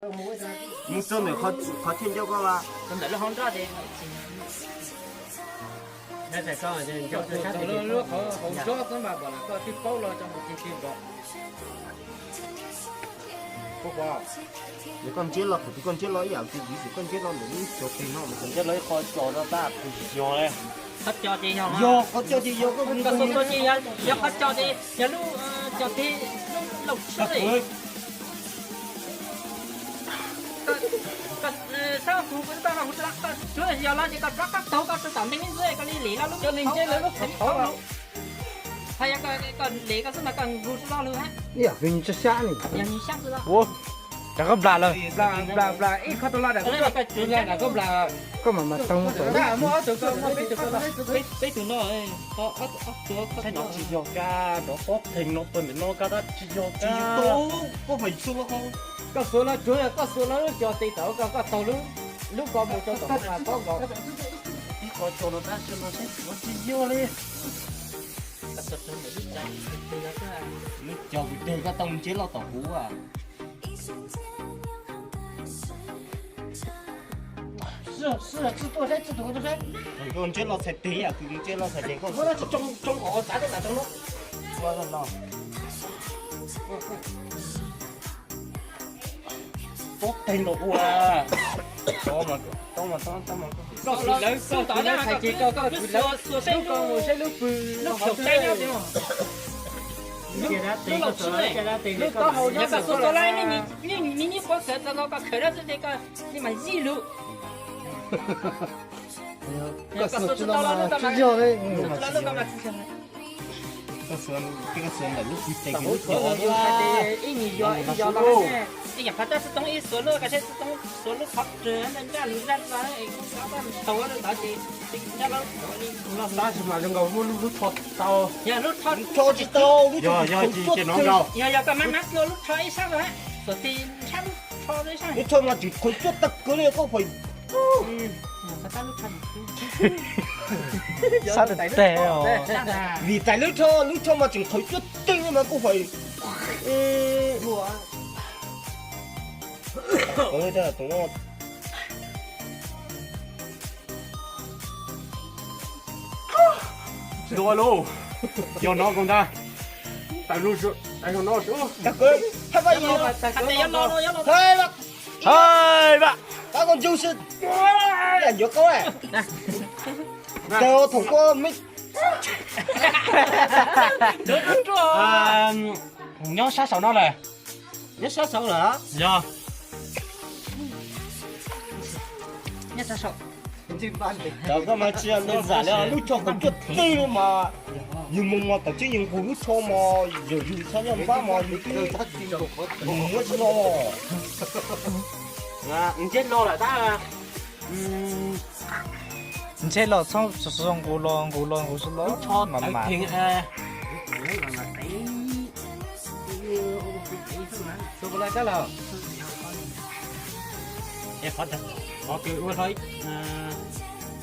Mus txog ntawm qhov thiaj ncauj koj las. Ntawm lub hauv nroj ces lub hauv nroj xwb mas pom las koj twb paub los cov mus cig cig nrov. Koj ntsiab los thaum twg koj ntsiab los ib yam twg viv xwm koj ntsiab los ntawm lub cov teg no mas koj ntsiab los ib qho cos rau tab pus yog le. Qhov cos ces yog, yog qhov cos ces yog koj mus tua ces yog qhov cos ces yog lub cos teg lub laus tshwj li. Koj sab kuv kuv tau los kuv tau koj tsuav yog los ces koj rov qab taug koj rau tom ntej ib ntxwb koj li lim los lub me ntsiab lawv lub qhov thaum los. Hos yog koj lim koj xwb mas koj nqus tsis tau lawm. Yog nws tsis sab li. Yog nws sab xwb los. Rov qab nplas lawm, nplas nplas nplas ib qho tau los rau koj, koj mam mam taug. Muaj ob tug koj, muaj peb tug koj los. Peb tug no, saib no tsis yog kab, nrov pob theeg no pawg ntawm no kab tab tsis yog kab. Koj xuav los tsuav yog koj xuav los lub cos tes tau koj, koj taug lub, lub ko mus rau tom mas tau nkaus. Ib qho cos no tab sis no saib no tsis yog li. Lub cos kuv tes koj tau ntsiab los tom kuv. Koj ntsiab los txhais tes, koj ntsiab los txhais tes koj. Pob teg los ua. Koj kwv lawv, koj kwv lawv txhais ces koj, koj kwv lawv lub ko mus saib lub pw. Lub taub hau nyob, koj xuas xuas lawv, nej nyob pov sawv tau koj khaws dab xwb ces koj li mas zij lus. Koj xuas tsis tau los lub ko mas tsis yog. Ib nyuag yog ib yog los ib yam qhov tab xwb toob ib xuas lub ko seb xwb toob xuas lub qhov rwg nraj lug zaj los es kuj xav tau lub tod ces nraj lub tab sis mas zoo nkaus muaj lub lub tsho tau. Yog lub tsho tsis tau, lub tsho yog yog koj mab mab tua lub tsho ib sab los, xuas tis nrhab lub tsho ib sab. Lub tsho mas tseem qhov cuab tag kawg li koj pom. Sab teg os. Vim tais lub tsho, lub tsho mas tseem qhov cuab teg li mas koj pom. Dua lauj, yog no koj ntag. Tawm lub, tawm no. Hais mas, hais mas, koj ntsuj si, yam ncuav koj. Tawm thaum koj me. Nyob sab saum no lawm. Nyob sab saud lawm. Yog. Nyob sab saud. Tau koj mas tsis yog ntawd zam li lub tsho kom cuaj teg li mas. Yus mus mos tom tseeb yus nqus lub tsho mos yog yus txhob nyob npab mos yus twb mus muab tsis no. Ntsej lo lawm tab. Ntshe los txhob zoo nqus los nqus los nqus los mas mas. Qhov kws ua hlo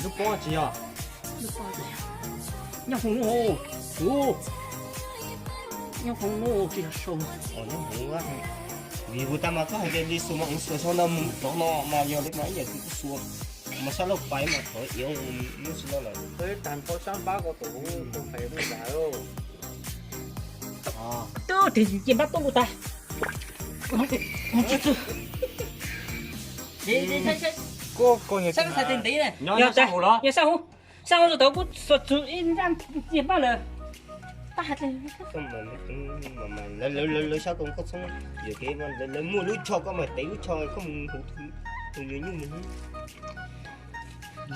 lub pob tsis yog. Nyob hauv no, nyob hauv no tsis yog sau. Vim kuv tas mas koj hais tias li xuas mas xuas sau ntawd mus rov no mas yog li mas ib yam li kuv xuas mas sab laug pais mas qhov iov muab tsis no lawm. Tag nrho sab npab ko tus tus fais mus yam. Twb tis npab tuaj kuv tas. Sab hauv, sab hauv tau kuv xuas txug ib nrab ntiag paj lawm. Lawv sab ko koj txhob, lawv muaj lub tsho koj mas tev lub tsho koj mus hauv tus nyuag nyuj mus.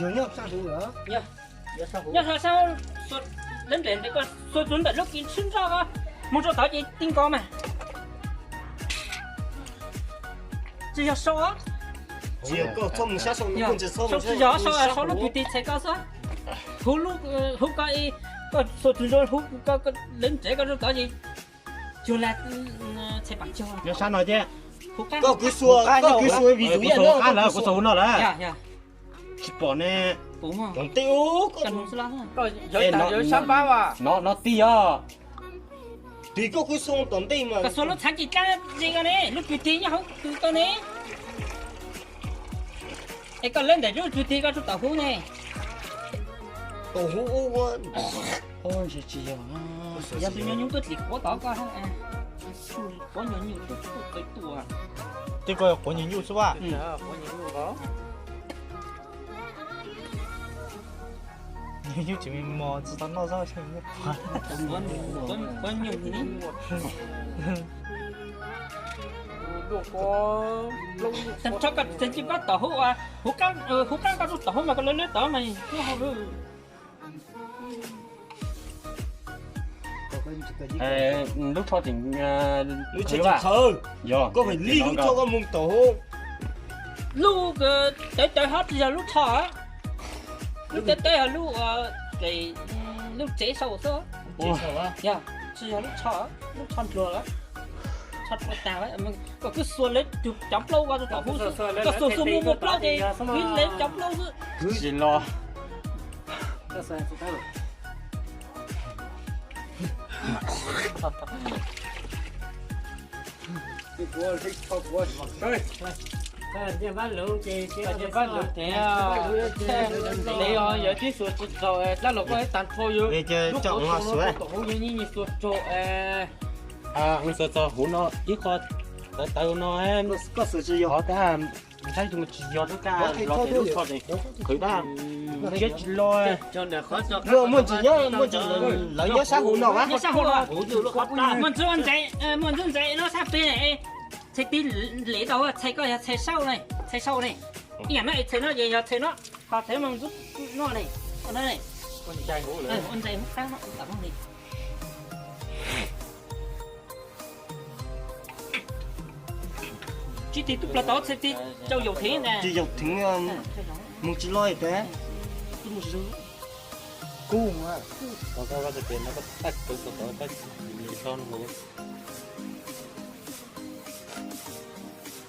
Yog nyob sab hauv lawm. Nyob sab hauv, lawv nres ntawd koj xuas txug ntawm lub kis tshwb nroj ko mus rau tod ces ti nkaus mas. Tsis yog sau, tsis yog sau, tsis yog sau, sau lub kis tis txhais ko xwb. Huv lub, huv ko, koj xuas txug nrad huv ko, lawv nres ko rau tod ces cuag li txhais pam cuag. Nyob sab no ces koj kwv xuas, koj kwv xuas vim kuv xuas huv no lawm. Tsis pom ne. Tom ntej, no no tij os. Tis koj kwv xuas tom ntej mas. Koj xuas lub txhab kis dlab ze ko ne, lub kis tis nyob hauv kws ko ne. Es koj leb ntawm lub tug ti koj tsuj tau hub ne. Tau hub ua. Tsis yog, yog tus nyuj nyuj tuaj dlim quav tod koj, quav nyuj nyuj tsuj tau tua. Tej koj quav nyuj nyuj xwb a. Nyuj nyuj tsis me mos tsis tau noj zoj. Txhob koj tseem tsis pab tau hub, hub qab koj tsuj tau hub mas koj leb leb tod mas. Lub tsho tseem, lub tsho tseem qhawv. Yog koj pheej li lub tsho koj mus tau hub. Lub tawv tawv ho tsis yog lub tsho, lub tawv tawv yog lub, lub tsev sau xwb. Yog tsis yog lub tsho, lub tsho ntsuag lawm. Tsho tsuag tag lawm, koj kuj xuas lawv cov plaub koj tau hub, koj xuas xuas mus mus plaub ces kuv lawv cov plaub xwb. Tsis los. Yog tib xuas tsis txaus dab laug koj ib tag nrho yus lub qhov tsua no tau hub yeej yeej xuas tsaug. Xuas txog huv no ib qho tawv tawv no, koj xuas tsis yog, ntshai tus tsis yog lub kab los lub tsho qhwv dab, siab tsis los. Muaj ntsis nyob, muaj ntsis lawv nyob sab huv no, muaj ntsis ua ntses, muaj ntsis ua ntses no sab pem. Txhais tib lev tau, txhais koj yog txhais saub ne, txhais saub ne. Ib yam no es txhais no ces yog txhais no, ho txhais no mus ntxub no ne, ua ntses hub qab no. Tsis tig tub plaws tau txhais tig rau yaum theev na. Tsis yaum theev, mus tsis los tes. Kuj, koj koj tias no koj tag kawg tau tau tag.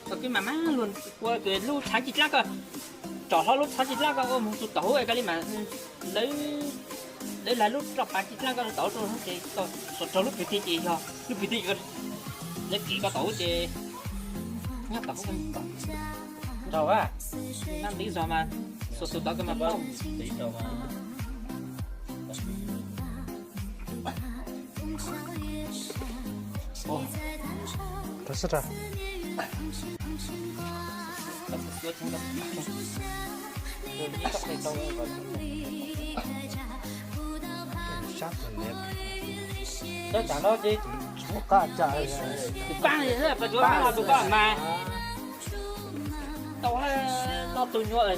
Koj kuj mam mam luag ua lub tshav ci dlab koj, tsom hlo lub tshav ci dlab koj ua mus tus tau hub es koj li mam lawv lawv lub roj pas ci dlab koj tau rau ces koj xuas rau lub pwg ti ces yog lub pwg ti lawv kev koj tau hub ces nyob tau hub. Nrog a, nab ntiv zog mas xuas xuas tau koj mas paub. Tus pab li tus pab mas tau no tus nyuam.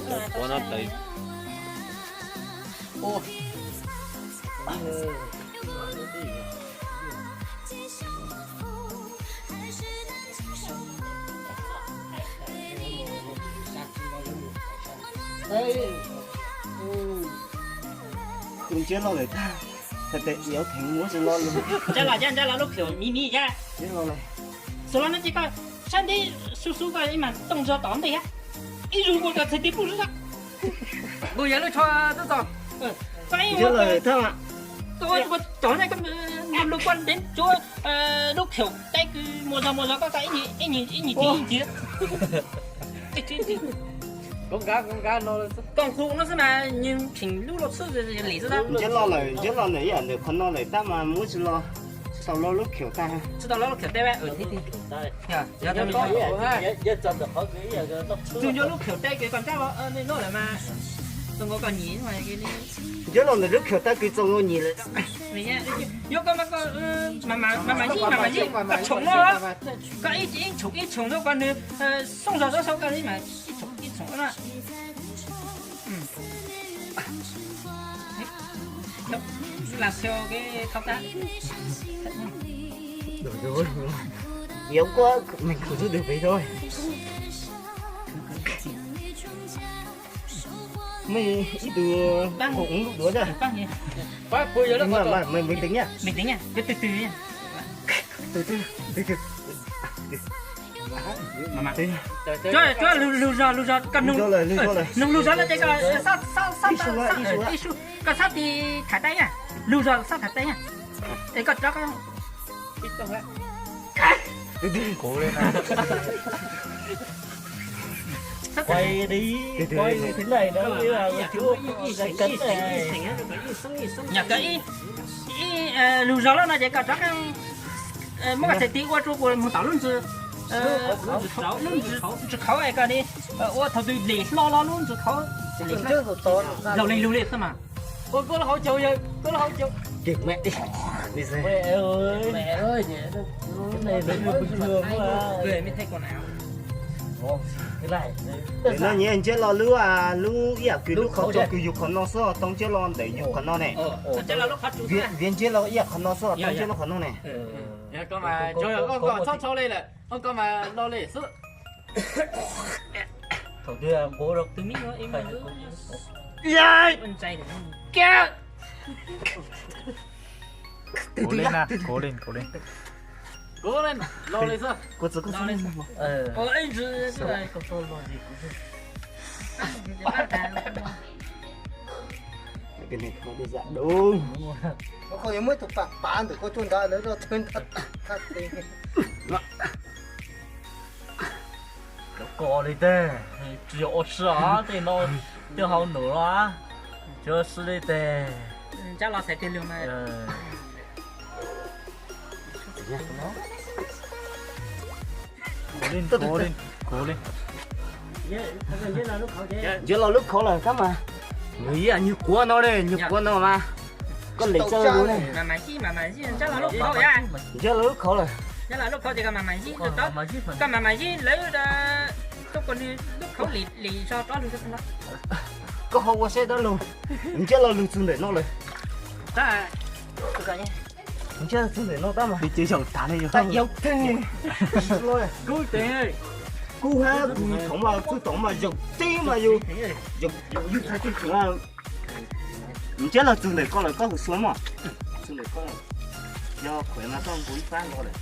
Tus ntsiab loj lawm tag, txhais tes iauv theev muab tsis lo lug. Ntsab los, ntsab los lub khw miv miv thiab. Xuas los no ces koj sab nteb xub xub koj ib mas tooj zog tom ntej thiab. Ib zug ua koj txhais tes pub xwb. Nws yog lub tsho txog. Koj ib ua, koj ua cov ne, koj lug koj ntev tsuav lub khw tab kws muaj zog muaj zog koj ib nyuag ib nyuag ib nyuag ib nyuag. Koj nqus no xwb mas nws pheem lub loj xwb li xwb. Ntsiab loj lawm, ntsiab loj lawm ib yam ntawm qhov no lawm tab mas muab tsis lo, tsis tau lo lub khw tag. Tsis tau lo lub khw tag. Tus nco lub khw tag kws koj ntsab los no lawm mas txaus nkaus koj nyem. Ntsiab loj ntawm lub khw tag kws txaus nkaus nyem lawm. Yuav koj mas koj mas mas yeej mas mas yeej koj tshoom no, koj ib tshoom ib tshoom rau koj nws xoo zog zog sau koj li mas ib tshoom ib tshoom no. Lam xyoo ke thov kab. Yuav kuaj me khwv xub twg pem rau. Mej ib tug koom ub lub duav na. Pab pw yog lub, mej teev na. Mej teev na, twg twg na. Twg twg, twg twg. Lug zog, lug zog, koj nug lug zog no ces koj xab, ib su, koj xab tis thaiv taib na. Lug zog xab thaiv taib na. Es koj rov qab. Kuv li na. Quay đi, quay thế này nó mới là thiếu cái này. Nhạc cái ít, ít, ờ, lùn zog lawm no ces koj rov qab, ờ, muab koj txhais tis ua rau kuv mus tom lub ntsis, lub ntsis khauv es koj li, ua thaum twg lim hlo los lub ntsis khauv, zaum li lug li xwb mas. Ôi, koj lub hauv caug yawg, koj lub hauv caug. Kì mẹ đi. Mẹ ơi. Mẹ ơi, nhỉ. Cái này nó vừa vừa vừa mà. Người mới thấy quần áo. Ntawm no nyias ntsiab lo lub, lub ib yam kws lub qhov tso kws yug qhov no xwb, tau ntsiab lo ntawm yug qhov no ne. Viav ntsiab lo ib yam qhov no xwb, tau ntsiab lo qhov no ne. Thaum twg npau rau twg mib no ib me Kov li na, kov li, kov li. Kov li, lo li xwb. Kov txwv koj xwb. Koj yuav muab tus pam pav ntawm koj tuaj nrad lawv roj thwb nrad thaj te. Kov li teg, tsis yog ua si os, tej no coj hauv num los, tsis ua si li teg. Ntsab los txhais tes lug mas. Kov li, kov li, kov li. Ntsiab los lub khauv lawm kab mas. Nws ib yam nyuag kuav no li, nyuag kuav no mas. Koj lem txawj lug ne. Ntsiab los lub khauv lawm. Koj mam mam zib lawv, koj kom nws lub khauv lim lim so rov lug. Koj ho ua saib dab laug. Ntsiab los lug txug ntawm no lawm. Ntsiab txug ntawm no tab mas. Kub hab kuv thaum mas txug thaum mas zaum teb mas yus, yus txug txug txug. Ntsiab los txug ntawm koj lawm, koj hu xua mog. Txug ntawm koj lawm. Yog khuav mas koj nkaus ib pab nkaus lawm.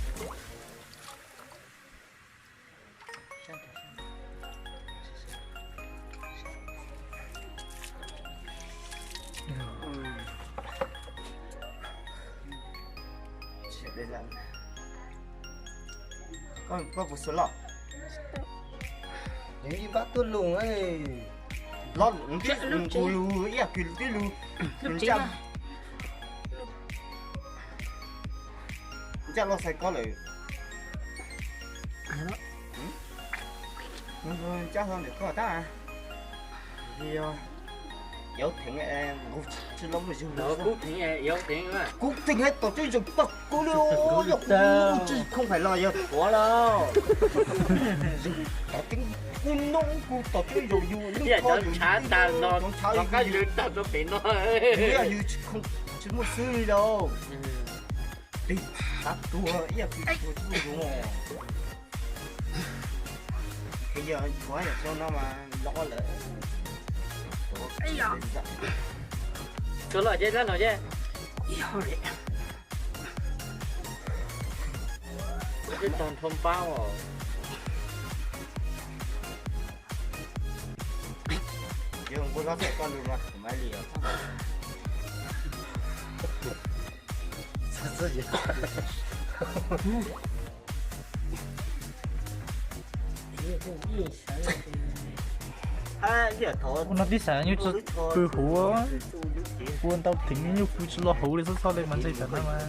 Koj puas xua loj? Nws ib pab tuaj lug, loj nkaus lug ib yam kws twb lug. Ntsaj los xais koj lawm. Ntsaj hlo ntawm koj tab. Yog theev, kub theev, kub theev tom teb zoo paj kub li, yog kub tsis khoom hais los yog tuav lawm. Tom teb kub noob kub tom teb zoo yus lub kho yus tib no, yus tsis khoom, tsis muaj xwb li lauj. Tig tab tuag ib yam kws tuag tsis muaj zoo. Yog tshuav yam xyoo no mas loj lawm. Tshuav loj ces dab no ces. Tog nrho npab os. Yog nkuaj hlob txhais koj lug mas kuv mam li os. Ua no tib xav nyuj tsis pw huv, ua ntau theem nyuj pw tsis lo huv li xwb txhob li mas ntshe tam no mas.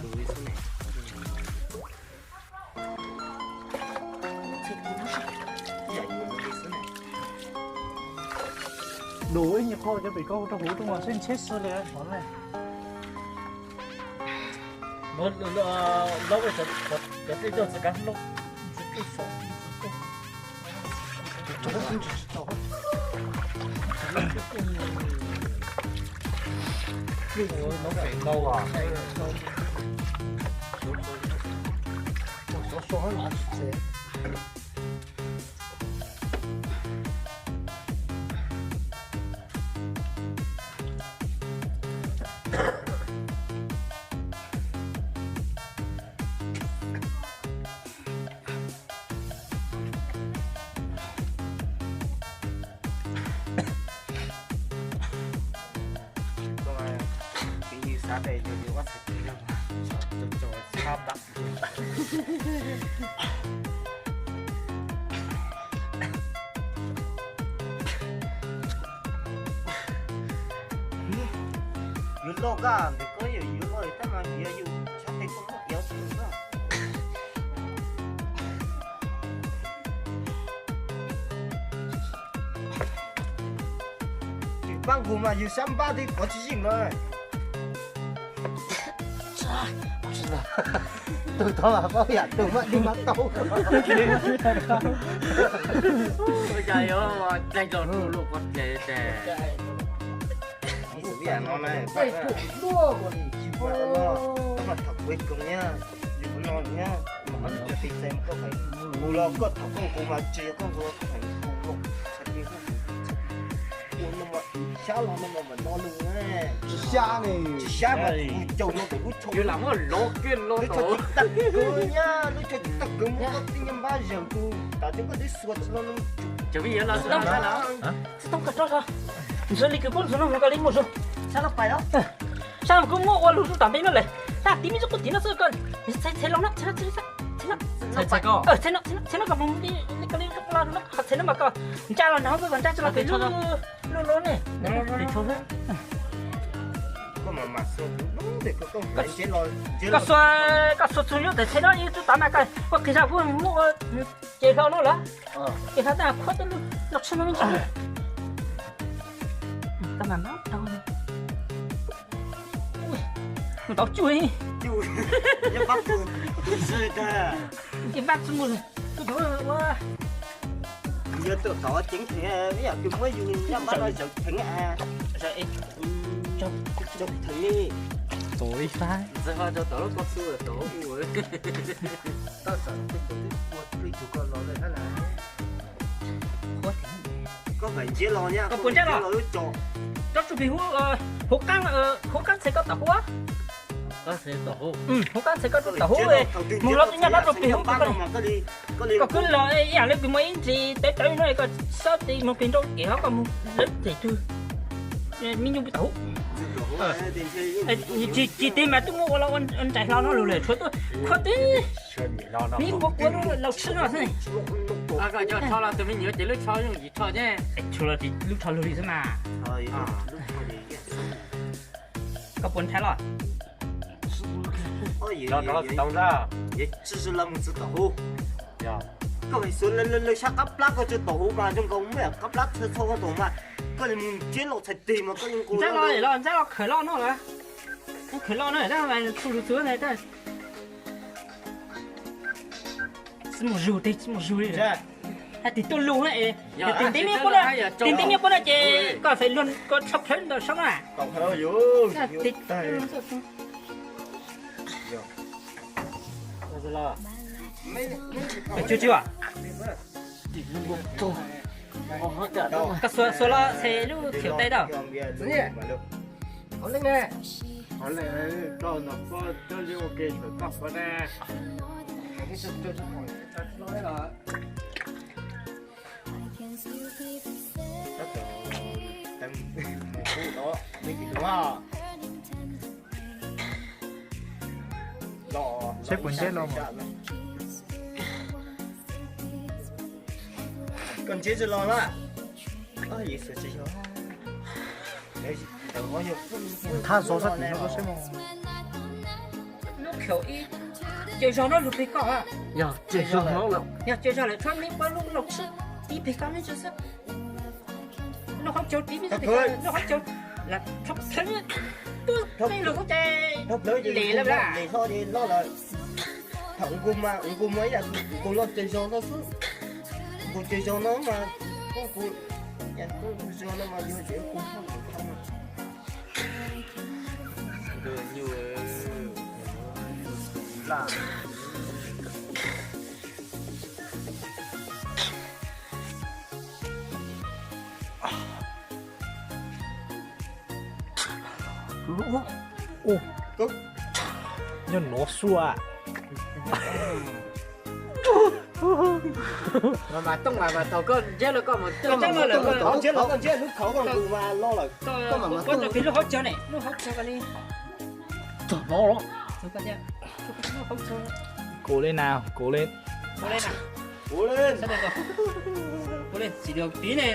Dua ib nyuag qho cov pem koj rau huv rau mas seb ntsheb si li hov na. Toj koj ntes koj yuav yuav ua tab mas yus yus sab tes koj muab tiav tsis tau. Tsis pab nqus mas yus sab npab twb kov tsis yeej no. Tus tod mas paub yam tus maj dib maj tau. Ua cas yuav dai los tus luaj pov dle ces. Ib yam no na, tsis pab no, thaum kuv koom nyab, yus no nyab, mas ob lub cov tis xais mas koj feem kuv los koj thaum koj kuv mas tsis yog koj nqua koj feem kuv los txhais tes koj ua no mas xyab los no mas mam no lug. Tsis xyab ne, tsis xyab mas kuv caum no tus lub tsho, yus lam muab lov kiag los lub tsho tsis tag kawg nyab, lub tsho tsis tag kawg muab koj tib nyuag npab zaws tus tas cov koj twb xuas tsis los lug. Tsis tau kawg rau, ntshe li kws poob ntxuag no koj li muaj zog. Sab laj pais los, sab kuv muab ua lug zug tam npe no lawm, tab tis me txuj qub tim no xwb koj txhais txhais los no, txhais no, txhais no, txhais no koj mus li koj li los no, txhais no mas koj ntsa los no koj ntsa tsis los pem lub lub lub ne. Koj xuas, koj xuas txug nyob ntawm txhais no ib txuj tav mas koj qhis zaj kuv muab ua ces hlo no lawm. Ces hlo tab khuab tau lub los tshaj no me ntsis. Tab mas no tau, mus tau cuj li. Ces npab tsis mus, kuv thaum ua yog tau tod ceev theem ib yam kws muab yus npab no zawv theem, zawv theem li. Tau ib fab. Ntxawg ho rau tom lub koj xu tom ub. Koj mam ntsiab los, koj puas ntsiab los? Koj tsuj plig huv, huv qaab txhais koj tom huv. Huv qaab txhais koj tom huv, mus los tsuj nyaj dab tsuj plig huv. Koj kwv los ib yam li kws muaj ib ntsis tawv tawv no koj xob tes mus plig nrau kev hov koj mus lawv them tug me nyuj pw tom huv. Tsis tig mas twb muab ua los ua nraim hlo no lug lawm tshuav tuaj khuab tib. Neb puas kuav lub laus tshwb no xwb. Koj coj tsho los tus me nyuam ces lub tsho yooj yim tsho thiab. Tshuav los tsis lub tsho lug li xwb mas. Koj puas ntshai los? Koj xuas lawv sab qab plab koj tso tom huv mas zoo nkaus muaj qab plab txhua txhua koj tom mas koj li mus ntsiab los txhais tes mas koj li nqus. Ntsab los los ntsab los khawm los no lawm. Khawm los no tsuj lug txug na. Tsis mus zug, tsis mus zug li. Hais tias tuaj lug na es, tis tib niab puab no, tis tib niab puab no ces koj feem luag koj tshaj plhawv ntawm sab na. Tsuag tsuag. Koj xuas xuas los txhais lub khiav tais tau. Qhov leej ne, qhov leej, koj nrog koj coj li ua ke txawm koj qhov ne. Saib puas ntseb los. Koj ntseb tsis los lawm. Thab zov sab tim no koj saib mog. Lub khaum ib, caws zog no lug plig koj. Yog caws zog lawm, tshuav me pab lub laus tshwb tib plig koj me ntsis xwb. Lub haub caug tib me ntsis, lub haub caug, lub haub caug, tub peb lug kuj ces lem lawm. Thaum nqus mas nqus mas ib yam nqus los caws zog no xwb. Nqus caws zog no mas, nqus zog no mas yog ces nqus. Nyob nov xua. Mas mas tooj mas mas thaum koj ntsiab los koj mus tooj. Ntsiab los koj ntsiab lub khauv koj nqus mas los lawm. Koj mas mas tooj. Lub haub caug ne, lub haub caug li. Txog no los. Kos li na, kos li. Kos li na. Kos li. Txiv los piv ne.